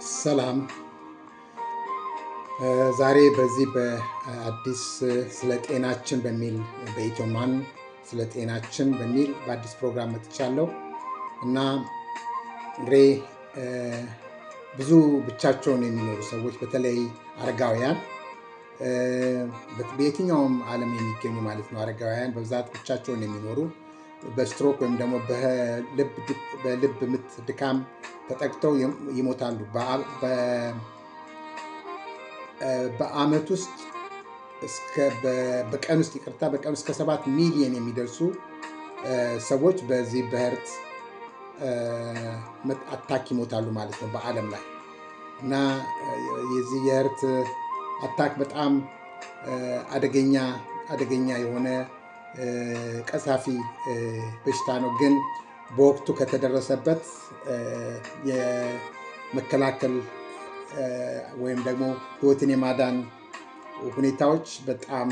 ሰላም። ዛሬ በዚህ በአዲስ ስለ ጤናችን በሚል በኢትዮማን ስለ ጤናችን በሚል በአዲስ ፕሮግራም መጥቻለሁ። እና እንግዲህ ብዙ ብቻቸውን የሚኖሩ ሰዎች፣ በተለይ አረጋውያን፣ በየትኛውም ዓለም የሚገኙ ማለት ነው፣ አረጋውያን በብዛት ብቻቸውን የሚኖሩ በስትሮክ ወይም ደግሞ በልብ ምት ድካም ተጠቅተው ይሞታሉ። በአመት ውስጥ፣ በቀን ውስጥ፣ ይቅርታ፣ በቀን እስከ 7 ሚሊዮን የሚደርሱ ሰዎች በዚህ በ heart attack ይሞታሉ ማለት ነው በዓለም ላይ። እና የዚህ የ heart attack በጣም አደገኛ አደገኛ የሆነ ቀሳፊ በሽታ ነው። ግን በወቅቱ ከተደረሰበት የመከላከል ወይም ደግሞ ህይወትን የማዳን ሁኔታዎች በጣም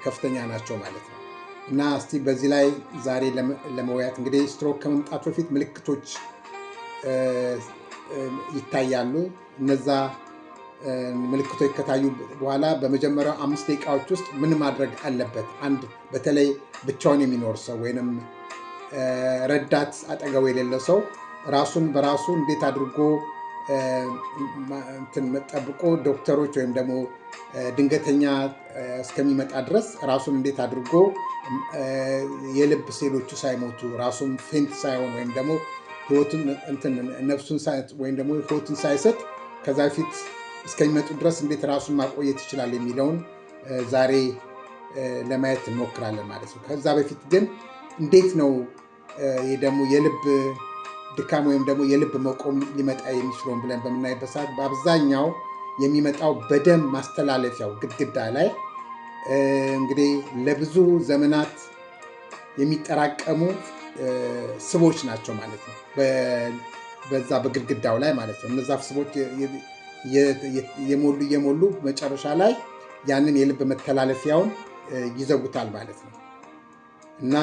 ከፍተኛ ናቸው ማለት ነው። እና እስቲ በዚህ ላይ ዛሬ ለመወያየት፣ እንግዲህ ስትሮክ ከመምጣቱ በፊት ምልክቶች ይታያሉ። እነዛ ምልክቶች ከታዩ በኋላ በመጀመሪያው 5 ደቂቃዎች ውስጥ ምን ማድረግ አለበት? አንድ በተለይ ብቻውን የሚኖር ሰው ወይንም ረዳት አጠገቡ የሌለ ሰው ራሱን በራሱ እንዴት አድርጎ ጠብቆ ዶክተሮች ወይም ደግሞ ድንገተኛ እስከሚመጣ ድረስ ራሱን እንዴት አድርጎ የልብ ሴሎቹ ሳይሞቱ፣ ራሱን faint ሳይሆን ወይም ደግሞ ህይወቱን ነፍሱን ወይም ደግሞ ህይወቱን ሳይሰጥ ከዛ በፊት እስከሚመጡ ድረስ እንዴት ራሱን ማቆየት ይችላል የሚለውን ዛሬ ለማየት እንሞክራለን ማለት ነው። ከዛ በፊት ግን እንዴት ነው ደግሞ የልብ ድካም ወይም ደግሞ የልብ መቆም ሊመጣ የሚችለውን ብለን በምናይበት ሰዓት በአብዛኛው የሚመጣው በደም ማስተላለፊያው ግድግዳ ላይ እንግዲህ ለብዙ ዘመናት የሚጠራቀሙ ስቦች ናቸው ማለት ነው። በዛ በግድግዳው ላይ ማለት ነው። እነዛ ስቦች እየሞሉ እየሞሉ መጨረሻ ላይ ያንን የልብ መተላለፊያውን ይዘጉታል ማለት ነው። እና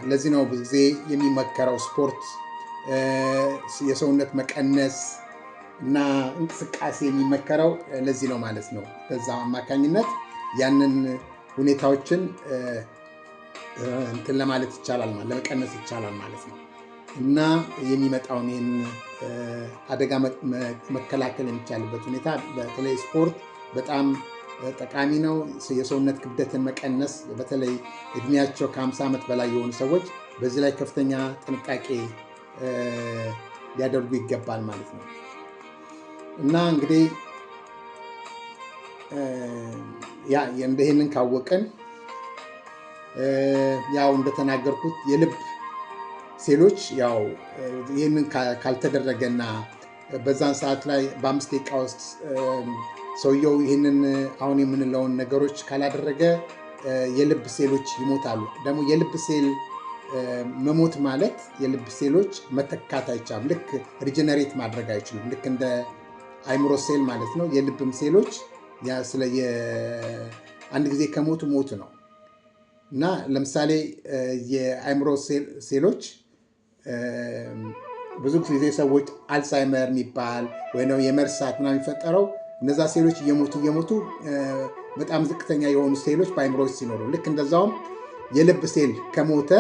ለዚህ ነው ብዙ ጊዜ የሚመከረው ስፖርት፣ የሰውነት መቀነስ እና እንቅስቃሴ የሚመከረው ለዚህ ነው ማለት ነው። በዛ አማካኝነት ያንን ሁኔታዎችን እንትን ለማለት ይቻላል፣ ለመቀነስ ይቻላል ማለት ነው። እና የሚመጣውን ይህን አደጋ መከላከል የሚቻልበት ሁኔታ በተለይ ስፖርት በጣም ጠቃሚ ነው። የሰውነት ክብደትን መቀነስ፣ በተለይ እድሜያቸው ከ50 ዓመት በላይ የሆኑ ሰዎች በዚህ ላይ ከፍተኛ ጥንቃቄ ሊያደርጉ ይገባል ማለት ነው። እና እንግዲህ ያ ይህንን ካወቅን፣ ያው እንደተናገርኩት የልብ ሴሎች ያው ይህንን ካልተደረገና በዛን ሰዓት ላይ በ5 ደቂቃ ውስጥ ሰውየው ይህንን አሁን የምንለውን ነገሮች ካላደረገ የልብ ሴሎች ይሞታሉ። ደግሞ የልብ ሴል መሞት ማለት የልብ ሴሎች መተካት አይቻልም። ልክ regenerate ማድረግ አይችሉም። ልክ እንደ አይምሮ ሴል ማለት ነው። የልብም ሴሎች አንድ ጊዜ ከሞቱ ሞቱ ነው። እና ለምሳሌ የአይምሮ ሴሎች ብዙ ጊዜ ሰዎች Alzheimer የሚባል ወይ የመርሳት ምናምን የሚፈጠረው እነዛ ሴሎች እየሞቱ እየሞቱ በጣም ዝቅተኛ የሆኑ ሴሎች በአይምሮ ውስጥ ሲኖሩ፣ ልክ እንደዛውም የልብ ሴል ከሞተ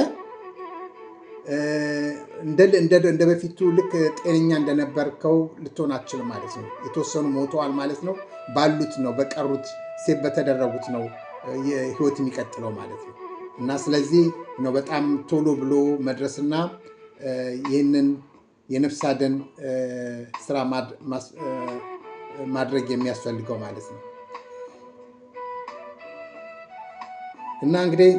እንደ በፊቱ ልክ ጤነኛ እንደነበርከው ልትሆን አትችልም ማለት ነው። የተወሰኑ ሞተዋል ማለት ነው። ባሉት ነው፣ በቀሩት save በተደረጉት ነው ህይወት የሚቀጥለው ማለት ነው። እና ስለዚህ ነው በጣም ቶሎ ብሎ መድረስና ይህንን የነፍስ አድን ስራ ማድረግ የሚያስፈልገው ማለት ነው። እና እንግዲህ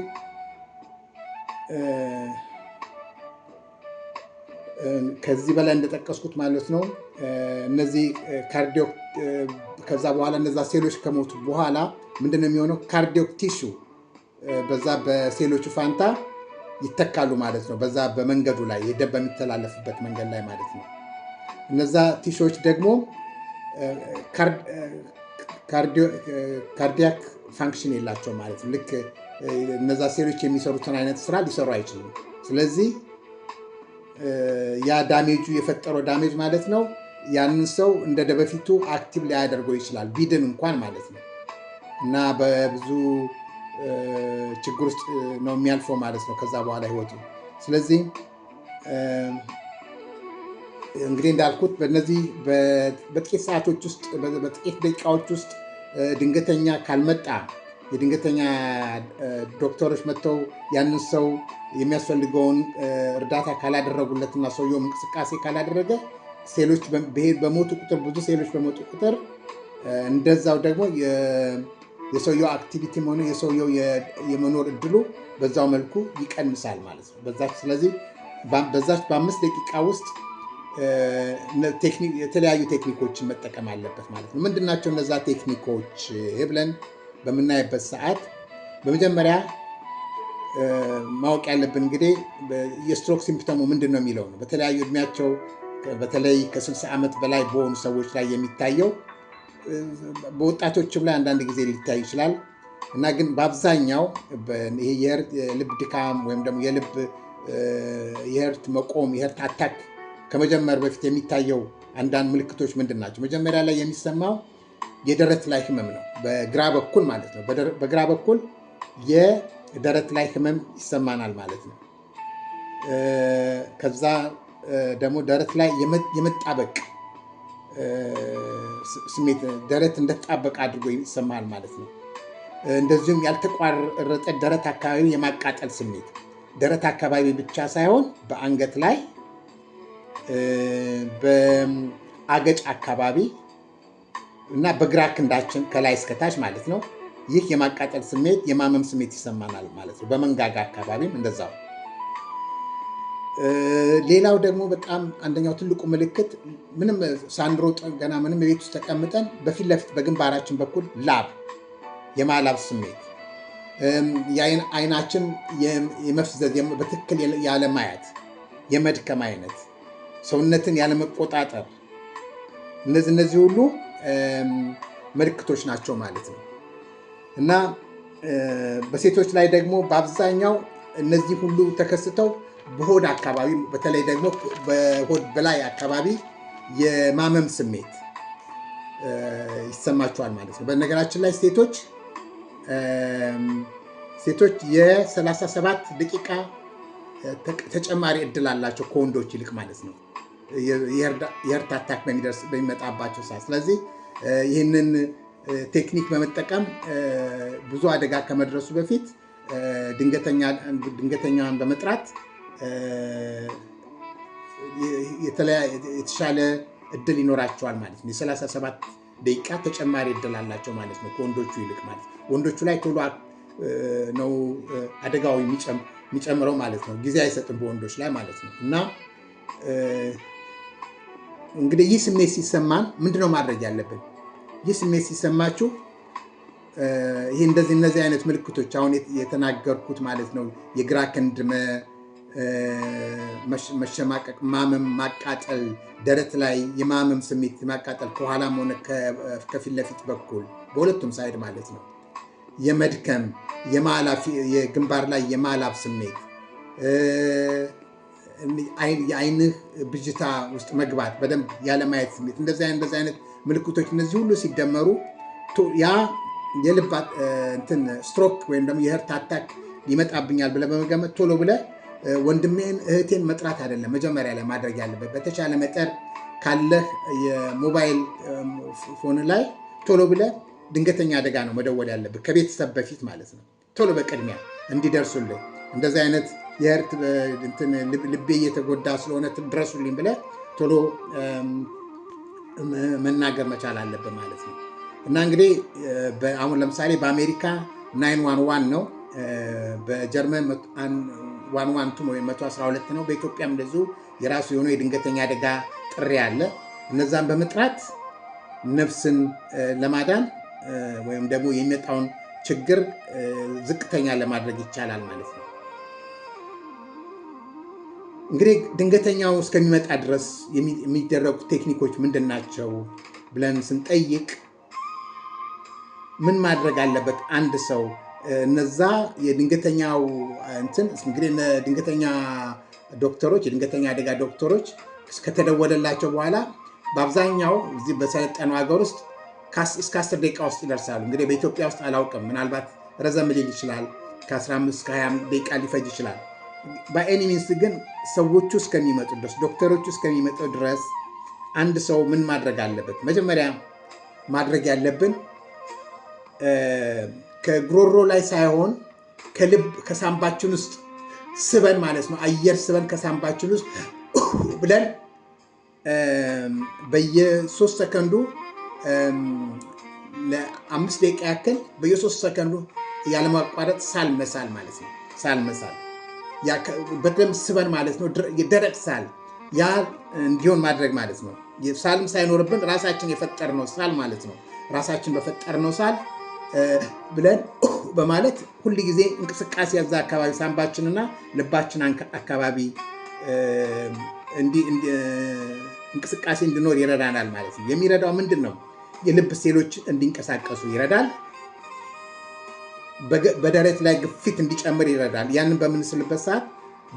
ከዚህ በላይ እንደጠቀስኩት ማለት ነው፣ እነዚህ cardio ከዛ በኋላ እነዛ ሴሎች ከሞቱ በኋላ ምንድነው የሚሆነው? Cardiac tissue በዛ በሴሎቹ ፋንታ ይተካሉ ማለት ነው። በዛ በመንገዱ ላይ፣ የደም በሚተላለፍበት መንገድ ላይ ማለት ነው። እነዛ tissue ዎች ደግሞ cardiac function የላቸውም ማለት ነው። ልክ እነዛ ሴሎች የሚሰሩትን አይነት ስራ ሊሰሩ አይችሉም። ስለዚህ ያ damage ኡ የፈጠረው damage ማለት ነው ያንን ሰው እንደ በፊቱ active ሊያደርገው ይችላል፣ ቢድን እንኳን ማለት ነው። እና በብዙ ችግር ውስጥ ነው የሚያልፈው ማለት ነው ከዛ በኋላ ህይወቱ። ስለዚህ እንግዲህ እንዳልኩት በእነዚህ በጥቂት ሰዓቶች ውስጥ፣ በጥቂት ደቂቃዎች ውስጥ ድንገተኛ ካልመጣ፣ የድንገተኛ ዶክተሮች መጥተው ያንን ሰው የሚያስፈልገውን እርዳታ ካላደረጉለትና ሰውየውም እንቅስቃሴ ካላደረገ፣ ሴሎች በሞቱ ቁጥር፣ ብዙ ሴሎች በሞቱ ቁጥር እንደዛው ደግሞ የሰውየው activity ሆነ የሰውየው የመኖር እድሉ በዛው መልኩ ይቀንሳል ማለት ነው። ስለዚህ በዛች በ5 ደቂቃ ውስጥ የተለያዩ ቴክኒኮችን መጠቀም አለበት ማለት ነው። ምንድናቸው እነዛ ቴክኒኮች ብለን በምናይበት ሰዓት በመጀመሪያ ማወቅ ያለብን እንግዲህ የ stroke symptom ኡ ምንድን ነው የሚለው ነው። በተለያዩ እድሜያቸው በተለይ ከ60 ዓመት በላይ በሆኑ ሰዎች ላይ የሚታየው፣ በወጣቶችም ላይ አንዳንድ ጊዜ ሊታይ ይችላል እና ግን በአብዛኛው ይሄ የልብ ድካም ወይም ደግሞ የልብ የ heart መቆም፣ የ heart attack ከመጀመር በፊት የሚታየው አንዳንድ ምልክቶች ምንድን ናቸው? መጀመሪያ ላይ የሚሰማው የደረት ላይ ህመም ነው። በግራ በኩል ማለት ነው። በግራ በኩል የደረት ላይ ህመም ይሰማናል ማለት ነው። ከዛ ደግሞ ደረት ላይ የመጣበቅ ስሜት፣ ደረት እንደተጣበቀ አድርጎ ይሰማል ማለት ነው። እንደዚሁም ያልተቋረጠ ደረት አካባቢ የማቃጠል ስሜት፣ ደረት አካባቢ ብቻ ሳይሆን በአንገት ላይ፣ በአገጭ አካባቢ እና በግራ ክንዳችን ከላይ እስከታች ማለት ነው። ይህ የማቃጠል ስሜት፣ የማመም ስሜት ይሰማናል ማለት ነው። በመንጋጋ አካባቢም እንደዛው። ሌላው ደግሞ በጣም አንደኛው ትልቁ ምልክት ምንም ሳንሮጥ፣ ገና ምንም ቤት ውስጥ ተቀምጠን በፊት ለፊት በግንባራችን በኩል ላብ፣ የማላብ ስሜት፣ አይናችን የመፍዘዝ፣ በትክክል ያለማየት፣ የመድከም አይነት፣ ሰውነትን ያለመቆጣጠር፣ እነዚህ ሁሉ ምልክቶች ናቸው ማለት ነው። እና በሴቶች ላይ ደግሞ በአብዛኛው እነዚህ ሁሉ ተከስተው በሆድ አካባቢ፣ በተለይ ደግሞ በሆድ በላይ አካባቢ የማመም ስሜት ይሰማቸዋል ማለት ነው። በነገራችን ላይ ሴቶች የ37 ደቂቃ ተጨማሪ እድል አላቸው ከወንዶች ይልቅ ማለት ነው፣ የ heart attack በሚመጣባቸው ሰዓት። ስለዚህ ይህንን ቴክኒክ በመጠቀም ብዙ አደጋ ከመድረሱ በፊት ድንገተኛውን በመጥራት የተሻለ እድል ይኖራቸዋል ማለት ነው። የ37 ደቂቃ ተጨማሪ እድል አላቸው ማለት ነው ከወንዶቹ ይልቅ ማለት ነው። ወንዶቹ ላይ ቶሎ ነው አደጋው የሚጨምረው ማለት ነው። ጊዜ አይሰጥም በወንዶች ላይ ማለት ነው። እና እንግዲህ ይህ ስሜት ሲሰማን ምንድነው ማድረግ ያለብን? ይህ ስሜት ሲሰማችሁ፣ ይህ እንደዚህ እነዚህ አይነት ምልክቶች አሁን የተናገርኩት ማለት ነው። የግራ ክንድ መሸማቀቅ፣ ማመም፣ ማቃጠል፣ ደረት ላይ የማመም ስሜት፣ ማቃጠል ከኋላም ሆነ ከፊት ለፊት በኩል በሁለቱም side ማለት ነው። የመድከም፣ የግንባር ላይ የማላብ ስሜት፣ የአይንህ ብዥታ ውስጥ መግባት፣ በደንብ ያለማየት ስሜት፣ እንደዚህ አይነት ምልክቶች እነዚህ ሁሉ ሲደመሩ ያ የልብ እንትን ስትሮክ ወይም ደግሞ የ heart attack ይመጣብኛል ብለህ በመገመት ቶሎ ብለህ ወንድሜን እህቴን መጥራት አይደለም መጀመሪያ ላይ ማድረግ ያለበት። በተቻለ መጠን ካለህ የ mobile phone ላይ ቶሎ ብለህ ድንገተኛ አደጋ ነው መደወል ያለብህ፣ ከቤተሰብ በፊት ማለት ነው። ቶሎ በቅድሚያ እንዲደርሱልህ፣ እንደዚህ አይነት የ heart ልቤ እየተጎዳ ስለሆነ ድረሱልኝ ብለህ ቶሎ መናገር መቻል አለብህ ማለት ነው። እና እንግዲህ አሁን ለምሳሌ በአሜሪካ 911 ነው። በጀርመን 112 ወይም 112 ነው። በኢትዮጵያም እንደዚሁ የራሱ የሆነ የድንገተኛ አደጋ ጥሪ አለ። እነዛን በመጥራት ነፍስን ለማዳን ወይም ደግሞ የሚመጣውን ችግር ዝቅተኛ ለማድረግ ይቻላል ማለት ነው። እንግዲህ ድንገተኛው እስከሚመጣ ድረስ የሚደረጉ ቴክኒኮች ምንድን ናቸው ብለን ስንጠይቅ ምን ማድረግ አለበት አንድ ሰው? እነዛ የድንገተኛው እንትን እንግዲህ ድንገተኛ ዶክተሮች፣ የድንገተኛ አደጋ ዶክተሮች ከተደወለላቸው በኋላ በአብዛኛው እዚህ በሰለጠነው ሀገር ውስጥ እስከ 10 ደቂቃ ውስጥ ይደርሳሉ። እንግዲህ በኢትዮጵያ ውስጥ አላውቅም፣ ምናልባት ረዘም ሊል ይችላል፣ ከ15 እስከ 20 ደቂቃ ሊፈጅ ይችላል። By any means ግን ሰዎቹ እስከሚመጡ ድረስ፣ ዶክተሮቹ እስከሚመጡ ድረስ አንድ ሰው ምን ማድረግ አለበት? መጀመሪያ ማድረግ ያለብን ከጉሮሮ ላይ ሳይሆን ከልብ ከሳምባችን ውስጥ ስበን ማለት ነው። አየር ስበን ከሳምባችን ውስጥ ብለን በየ3 ሰከንዱ ለ5 ደቂቃ ያክል በየ3 ሰከንዱ ያለማቋረጥ ሳል መሳል ማለት ነው። ሳል መሳል በደንብ ስበን ማለት ነው። የደረቅ ሳል ያ እንዲሆን ማድረግ ማለት ነው። ሳልም ሳይኖርብን ራሳችን የፈጠርነው ሳል ማለት ነው። ራሳችን በፈጠርነው ሳል ብለን በማለት ሁል ጊዜ እንቅስቃሴ ያዛ አካባቢ ሳምባችንና ልባችን አካባቢ እንቅስቃሴ እንዲኖር ይረዳናል ማለት ነው። የሚረዳው ምንድን ነው? የልብ ሴሎች እንዲንቀሳቀሱ ይረዳል። በደረት ላይ ግፊት እንዲጨምር ይረዳል። ያንን በምንስልበት ሰዓት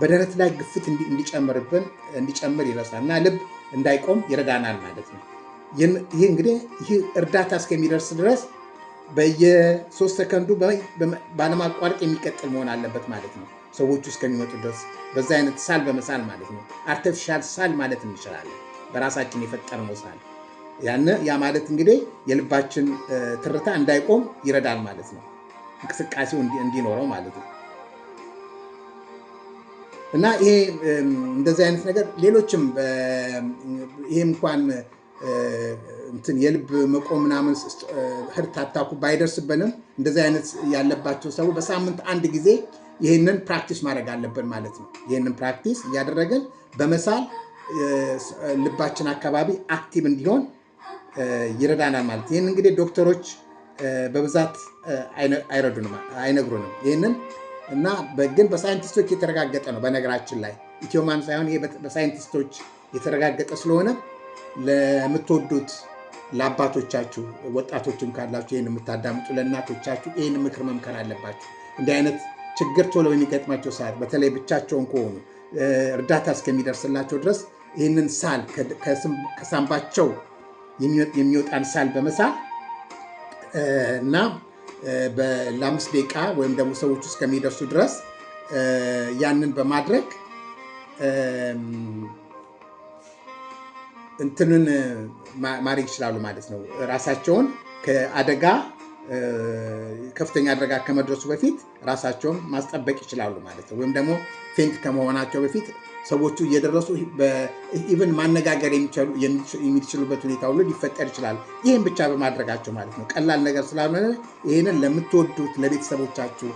በደረት ላይ ግፊት እንዲጨምርብን እንዲጨምር ይረዳል እና ልብ እንዳይቆም ይረዳናል ማለት ነው። ይህ እንግዲህ ይህ እርዳታ እስከሚደርስ ድረስ በየ3 ሰከንዱ ባለማቋረጥ የሚቀጥል መሆን አለበት ማለት ነው። ሰዎቹ እስከሚመጡ ድረስ በዛ አይነት ሳል በመሳል ማለት ነው። Artificial ሳል ማለት እንችላለን። በራሳችን የፈጠርነው ሳል ያ ማለት እንግዲህ የልባችን ትርታ እንዳይቆም ይረዳል ማለት ነው። እንቅስቃሴው እንዲኖረው ማለት ነው። እና ይሄ እንደዚህ አይነት ነገር ሌሎችም ይሄ እንኳን እንትን የልብ መቆም ምናምን heart attack ኡ ባይደርስብንም እንደዚህ አይነት ያለባቸው ሰው በሳምንት አንድ ጊዜ ይህንን practice ማድረግ አለብን ማለት ነው። ይህንን practice እያደረግን በመሳል ልባችን አካባቢ active እንዲሆን ይረዳናል ማለት። ይህን እንግዲህ ዶክተሮች በብዛት አይረዱንም፣ አይነግሩንም ይህንን። እና ግን በሳይንቲስቶች የተረጋገጠ ነው። በነገራችን ላይ ኢትዮማን ሳይሆን ይሄ በሳይንቲስቶች የተረጋገጠ ስለሆነ ለምትወዱት ለአባቶቻችሁ፣ ወጣቶችም ካላችሁ ይህን የምታዳምጡ ለእናቶቻችሁ ይህን ምክር መምከር አለባችሁ። እንዲህ አይነት ችግር ቶሎ በሚገጥማቸው ሰዓት በተለይ ብቻቸውን ከሆኑ እርዳታ እስከሚደርስላቸው ድረስ ይህንን ሳል ከሳምባቸው የሚወጣን ሳል በመሳል እና ለ5 ደቂቃ ወይም ደግሞ ሰዎቹ እስከሚደርሱ ድረስ ያንን በማድረግ እንትንን ማድረግ ይችላሉ ማለት ነው። ራሳቸውን ከአደጋ ከፍተኛ አደጋ ከመድረሱ በፊት ራሳቸውን ማስጠበቅ ይችላሉ ማለት ነው። ወይም ደግሞ faint ከመሆናቸው በፊት ሰዎቹ እየደረሱ even ማነጋገር የሚችሉበት ሁኔታ ሁሉ ሊፈጠር ይችላል። ይህን ብቻ በማድረጋቸው ማለት ነው። ቀላል ነገር ስላልሆነ ይህንን ለምትወዱት ለቤተሰቦቻችሁ፣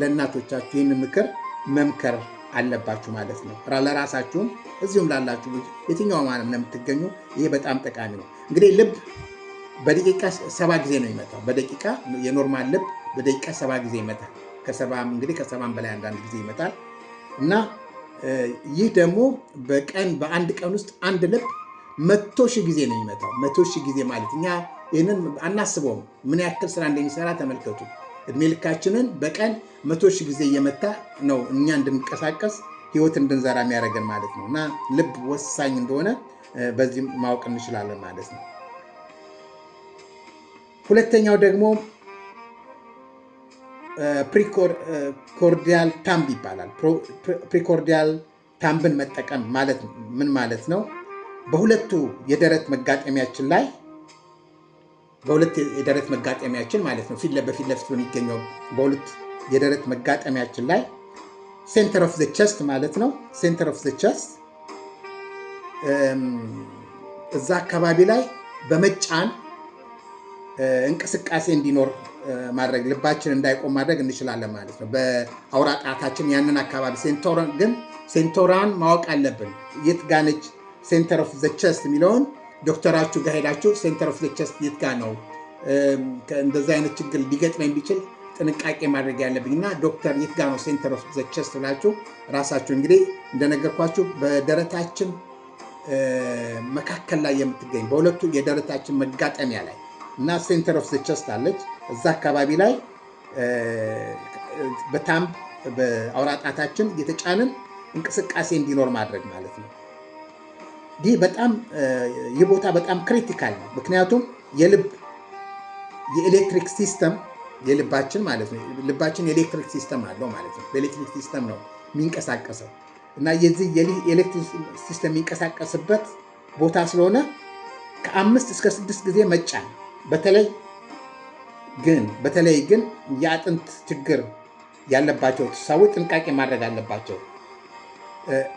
ለእናቶቻችሁ ይህንን ምክር መምከር አለባችሁ ማለት ነው። ለራሳችሁም እዚሁም ላላችሁ የትኛውም ዓለም ለምትገኙ ይሄ በጣም ጠቃሚ ነው። እንግዲህ ልብ በደቂቃ 70 ጊዜ ነው የሚመታው። በደቂቃ የ normal ልብ በደቂቃ 70 ጊዜ ይመታል። ከሰባም እንግዲህ ከሰባም በላይ አንዳንድ ጊዜ ይመታል። እና ይህ ደግሞ በቀን በአንድ ቀን ውስጥ አንድ ልብ 100,000 ጊዜ ነው የሚመታው። 100,000 ጊዜ ማለት እኛ ይህንን አናስበውም። ምን ያክል ስራ እንደሚሰራ ተመልከቱ። እድሜ ልካችንን በቀን 100,000 ጊዜ እየመታ ነው እኛ እንድንቀሳቀስ ህይወት እንድንዘራ የሚያደርገን ማለት ነው። እና ልብ ወሳኝ እንደሆነ በዚህ ማወቅ እንችላለን ማለት ነው። ሁለተኛው ደግሞ precordial thumb ይባላል። Precordial thumb ን መጠቀም ማለት ምን ማለት ነው? በሁለቱ የደረት መጋጠሚያችን ላይ፣ በሁለት የደረት መጋጠሚያችን ማለት ነው፣ ፊት በፊት ለፊት በሚገኘው በሁለት የደረት መጋጠሚያችን ላይ center of the chest ማለት ነው። Center of the chest እዛ አካባቢ ላይ በመጫን እንቅስቃሴ እንዲኖር ማድረግ ልባችን እንዳይቆም ማድረግ እንችላለን ማለት ነው። በአውራ ጣታችን ያንን አካባቢ ግን center ሯን ማወቅ አለብን። የት ጋ ነች center of the chest የሚለውን ዶክተራችሁ ጋር ሄዳችሁ center of the chest የት ጋ ነው፣ እንደዚህ አይነት ችግር ሊገጥመኝ ቢችል ጥንቃቄ ማድረግ ያለብኝ እና ዶክተር የት ጋ ነው center of the chest ብላችሁ ራሳችሁ እንግዲህ እንደነገርኳችሁ በደረታችን መካከል ላይ የምትገኝ በሁለቱ የደረታችን መጋጠሚያ ላይ እና center of the chest አለች። እዛ አካባቢ ላይ በ thumb በአውራ ጣታችን እየተጫንን እንቅስቃሴ እንዲኖር ማድረግ ማለት ነው። ይህ ቦታ በጣም critical ነው። ምክንያቱም የልብ የኤሌክትሪክ system የልባችን ማለት ነው። ልባችን የኤሌክትሪክ system አለው ማለት ነው። በኤሌክትሪክ system ነው የሚንቀሳቀሰው እና የዚህ የኤሌክትሪክ system የሚንቀሳቀስበት ቦታ ስለሆነ ከ5 እስከ 6 ጊዜ መጫን፣ በተለይ ግን የአጥንት ችግር ያለባቸው ሰዎች ጥንቃቄ ማድረግ አለባቸው።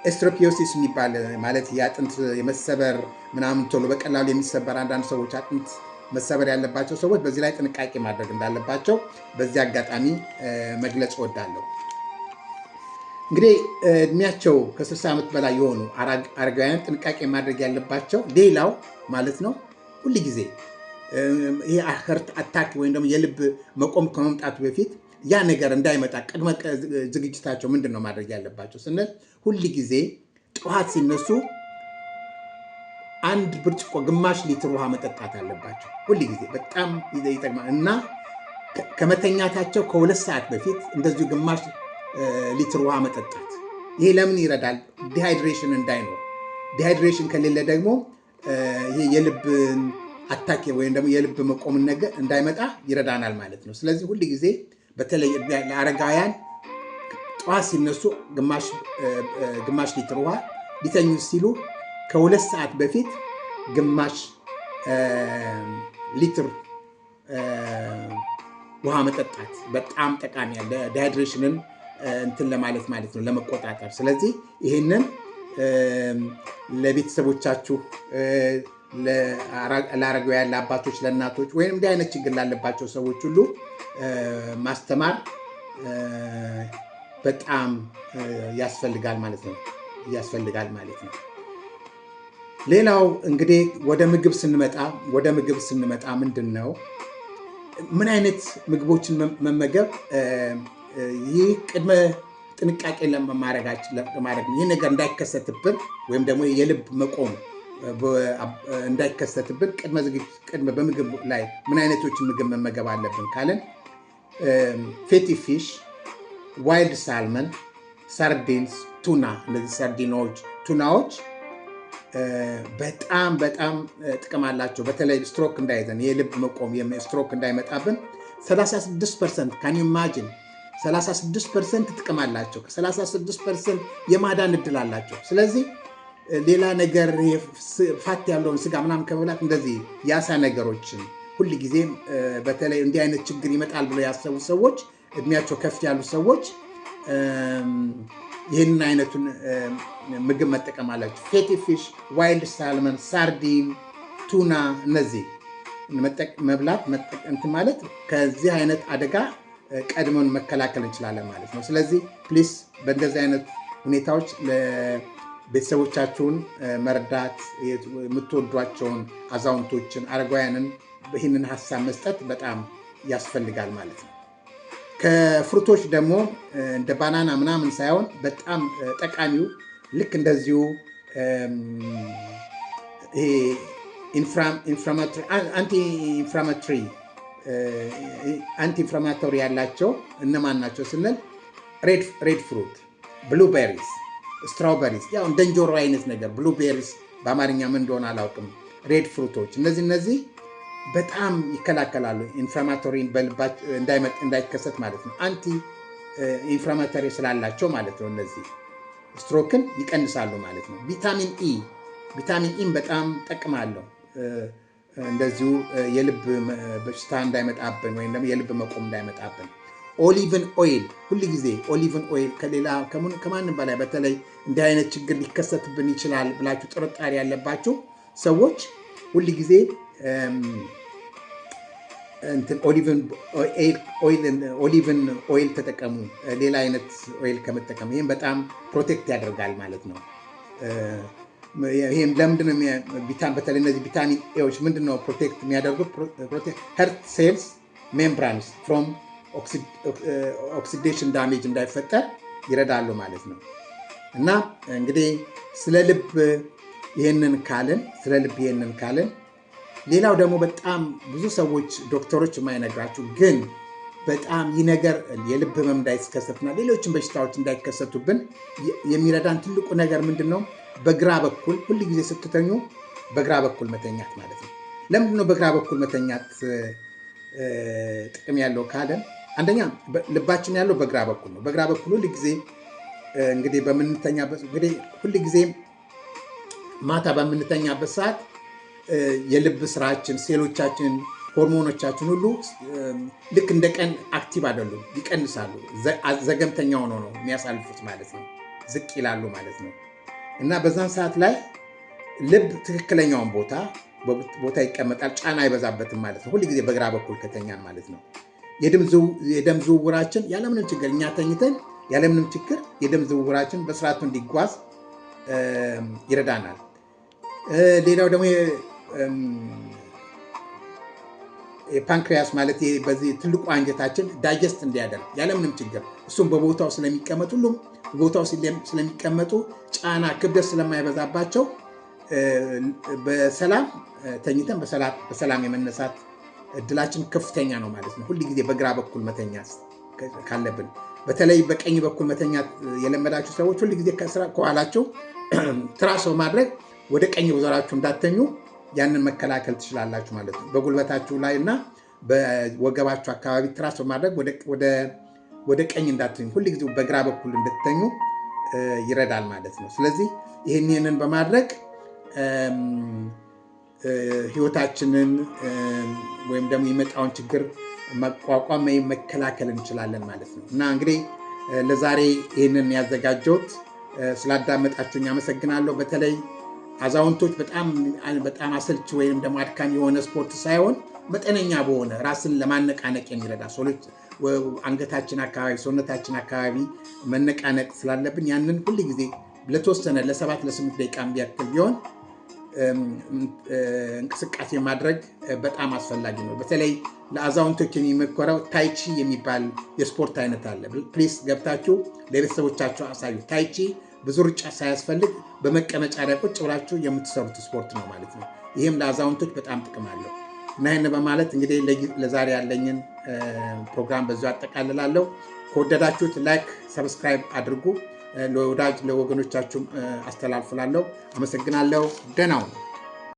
Osteoporosis የሚባል ማለት የአጥንት የመሰበር ምናምን ቶሎ በቀላሉ የሚሰበር፣ አንዳንድ ሰዎች አጥንት መሰበር ያለባቸው ሰዎች በዚህ ላይ ጥንቃቄ ማድረግ እንዳለባቸው በዚህ አጋጣሚ መግለጽ እወዳለሁ። እንግዲህ እድሜያቸው ከ60 ዓመት በላይ የሆኑ አረጋውያን ጥንቃቄ ማድረግ ያለባቸው ሌላው ማለት ነው፣ ሁል ጊዜ ይህ heart attack ወይም ደግሞ የልብ መቆም ከመምጣቱ በፊት ያ ነገር እንዳይመጣ ቅድመ ዝግጅታቸው ምንድን ነው ማድረግ ያለባቸው ስንል፣ ሁል ጊዜ ጠዋት ሲነሱ አንድ ብርጭቆ ግማሽ ሊትር ውሃ መጠጣት አለባቸው። ሁል ጊዜ በጣም ይጠቅማል እና ከመተኛታቸው ከ2 ሰዓት በፊት እንደዚሁ ግማሽ ሊትር ውሃ መጠጣት። ይሄ ለምን ይረዳል? Dehydration እንዳይኖር። Dehydration ከሌለ ደግሞ ይሄ የልብ attack ወይም ደግሞ የልብ መቆምን ነገር እንዳይመጣ ይረዳናል ማለት ነው። ስለዚህ ሁል ጊዜ በተለይ ለአረጋውያን ጠዋት ሲነሱ ግማሽ ሊትር ውሃ፣ ሊተኙ ሲሉ ከ2 ሰዓት በፊት ግማሽ ሊትር ውሃ መጠጣት በጣም ጠቃሚ ያለ dehydration ን እንትን ለማለት ማለት ነው፣ ለመቆጣጠር። ስለዚህ ይህንን ለቤተሰቦቻችሁ፣ ለአረጋውያን፣ ለአባቶች፣ ለእናቶች ወይም እንዲህ አይነት ችግር ላለባቸው ሰዎች ሁሉ ማስተማር በጣም ያስፈልጋል ማለት ነው። ሌላው እንግዲህ ወደ ምግብ ስንመጣ ምንድን ነው፣ ምን አይነት ምግቦችን መመገብ፣ ይህ ቅድመ ጥንቃቄ ለማድረግ ነው። ይህ ነገር እንዳይከሰትብን ወይም ደግሞ የልብ መቆም እንዳይከሰትብን ቅድመ ዝግጅት፣ ቅድመ በምግብ ላይ ምን አይነቶችን ምግብ መመገብ አለብን ካልን፣ fatty fish፣ wild salmon፣ sardines፣ tuna፣ እነዚህ ሰርዲኖች፣ ቱናዎች በጣም በጣም ጥቅም አላቸው። በተለይ ስትሮክ እንዳይዘን፣ የልብ መቆም ስትሮክ እንዳይመጣብን 36%፣ can you imagine፣ 36% ጥቅም አላቸው። 36% የማዳን እድል አላቸው። ስለዚህ ሌላ ነገር fat ያለውን ስጋ ምናምን ከመብላት እንደዚህ የአሳ ነገሮችን ሁል ጊዜ፣ በተለይ እንዲህ አይነት ችግር ይመጣል ብለው ያሰቡ ሰዎች፣ እድሜያቸው ከፍ ያሉ ሰዎች ይህንን አይነቱን ምግብ መጠቀም አላቸው። Fatty fish፣ wild salmon፣ sardine፣ tuna፣ እነዚህ መብላት እንትን ማለት ከዚህ አይነት አደጋ ቀድመን መከላከል እንችላለን ማለት ነው። ስለዚህ please በእንደዚህ አይነት ሁኔታዎች ቤተሰቦቻችሁን መርዳት፣ የምትወዷቸውን አዛውንቶችን፣ አረጋውያንን ይህንን ሀሳብ መስጠት በጣም ያስፈልጋል ማለት ነው። ከ fruit ኦች ደግሞ እንደ banana ምናምን ሳይሆን በጣም ጠቃሚው ልክ እንደዚሁ ይሄ anti inflammatory ያላቸው እነማን ናቸው ስንል፣ red fruit፣ blueberries፣ strawberries፣ ያው እንደ እንጆሪ አይነት ነገር blueberries በአማርኛ ምን እንደሆነ አላውቅም። Red fruit ኦች እነዚህ በጣም ይከላከላሉ inflammatory እንዳይከሰት ማለት ነው። Anti inflammatory ስላላቸው ማለት ነው። እነዚህ ስትሮክን ይቀንሳሉ ማለት ነው። Vitamin E፣ vitamin E ም በጣም ጥቅም አለው። እንደዚሁ የልብ በሽታ እንዳይመጣብን ወይም ደግሞ የልብ መቆም እንዳይመጣብን። Olive oil፣ ሁል ጊዜ olive oil ከሌላ ከማንም በላይ፣ በተለይ እንዲህ አይነት ችግር ሊከሰትብን ይችላል ብላችሁ ጥርጣሬ ያለባችሁ ሰዎች ሁል ጊዜ olive oil ተጠቀሙ፣ ሌላ አይነት oil ከመጠቀም። ይህም በጣም protect ያደርጋል ማለት ነው። ይህም ለምንድነው? በተለይ እነዚህ vitamin A ዎች ምንድነው protect የሚያደርጉት? Heart cells membranes from oxidation damage እንዳይፈጠር ይረዳሉ ማለት ነው። እና እንግዲህ ስለ ልብ ይህንን ካልን፣ ሌላው ደግሞ በጣም ብዙ ሰዎች፣ ዶክተሮች የማይነግራችሁ ግን በጣም ይህ ነገር የልብ ህመም እንዳይከሰትና ሌሎችን በሽታዎች እንዳይከሰቱብን የሚረዳን ትልቁ ነገር ምንድን ነው? በግራ በኩል ሁል ጊዜ ስትተኙ በግራ በኩል መተኛት ማለት ነው። ለምንድን ነው በግራ በኩል መተኛት ጥቅም ያለው ካለ፣ አንደኛ ልባችን ያለው በግራ በኩል ነው። በግራ በኩል ሁል ጊዜ እንግዲህ በምንተኛበት፣ እንግዲህ ሁል ጊዜ ማታ በምንተኛበት ሰዓት የልብ ስራችን፣ ሴሎቻችን፣ ሆርሞኖቻችን ሁሉ ልክ እንደ ቀን active አይደሉም፣ ይቀንሳሉ። ዘገምተኛ ሆኖ ነው የሚያሳልፉት ማለት ነው። ዝቅ ይላሉ ማለት ነው። እና በዛን ሰዓት ላይ ልብ ትክክለኛውን ቦታ ይቀመጣል፣ ጫና አይበዛበትም ማለት ነው። ሁል ጊዜ በግራ በኩል ከተኛን ማለት ነው። የደም ዝውውራችን ያለምንም ችግር፣ እኛ ተኝተን ያለምንም ችግር የደም ዝውውራችን በስርዓቱ እንዲጓዝ ይረዳናል። ሌላው ደግሞ የ pancreas ማለት በዚህ ትልቁ አንጀታችን digest እንዲያደርግ ያለምንም ችግር፣ እሱም በቦታው ስለሚቀመጡ፣ ሁሉም በቦታው ስለሚቀመጡ፣ ጫና ክብደት ስለማይበዛባቸው በሰላም ተኝተን በሰላም የመነሳት እድላችን ከፍተኛ ነው ማለት ነው። ሁል ጊዜ በግራ በኩል መተኛት ካለብን፣ በተለይ በቀኝ በኩል መተኛት የለመዳችሁ ሰዎች ሁል ጊዜ ከኋላችሁ ትራስ በማድረግ ወደ ቀኝ ዞራችሁ እንዳትተኙ ያንን መከላከል ትችላላችሁ ማለት ነው። በጉልበታችሁ ላይ እና በወገባችሁ አካባቢ ትራስ በማድረግ ወደ ቀኝ እንዳትተኙ፣ ሁል ጊዜ በግራ በኩል እንድትተኙ ይረዳል ማለት ነው። ስለዚህ ይህንን በማድረግ ህይወታችንን ወይም ደግሞ የሚመጣውን ችግር መቋቋም ወይም መከላከል እንችላለን ማለት ነው። እና እንግዲህ ለዛሬ ይህንን ያዘጋጀሁት፣ ስላዳመጣችሁኝ አመሰግናለሁ። በተለይ አዛውንቶች በጣም በጣም አሰልቺ ወይም ደግሞ አድካሚ የሆነ ስፖርት ሳይሆን መጠነኛ በሆነ ራስን ለማነቃነቅ የሚረዳ፣ አንገታችን አካባቢ፣ ሰውነታችን አካባቢ መነቃነቅ ስላለብን ያንን ሁል ጊዜ ለተወሰነ ለ7 ለ8 ደቂቃ ቢያክል ቢሆን እንቅስቃሴ ማድረግ በጣም አስፈላጊ ነው። በተለይ ለአዛውንቶች የሚመከረው tai chi የሚባል የስፖርት አይነት አለ። Please ገብታችሁ ለቤተሰቦቻችሁ አሳዩ። Tai chi ብዙ ሩጫ ሳያስፈልግ በመቀመጫ ላይ ቁጭ ብላችሁ የምትሰሩት ስፖርት ነው ማለት ነው። ይህም ለአዛውንቶች በጣም ጥቅም አለው። እና ይህን በማለት እንግዲህ ለዛሬ ያለኝን ፕሮግራም በዚሁ አጠቃልላለሁ። ከወደዳችሁት like፣ subscribe አድርጉ። ለወዳጅ ለወገኖቻችሁም አስተላልፉላለሁ። አመሰግናለሁ። ደህና ሁኑ።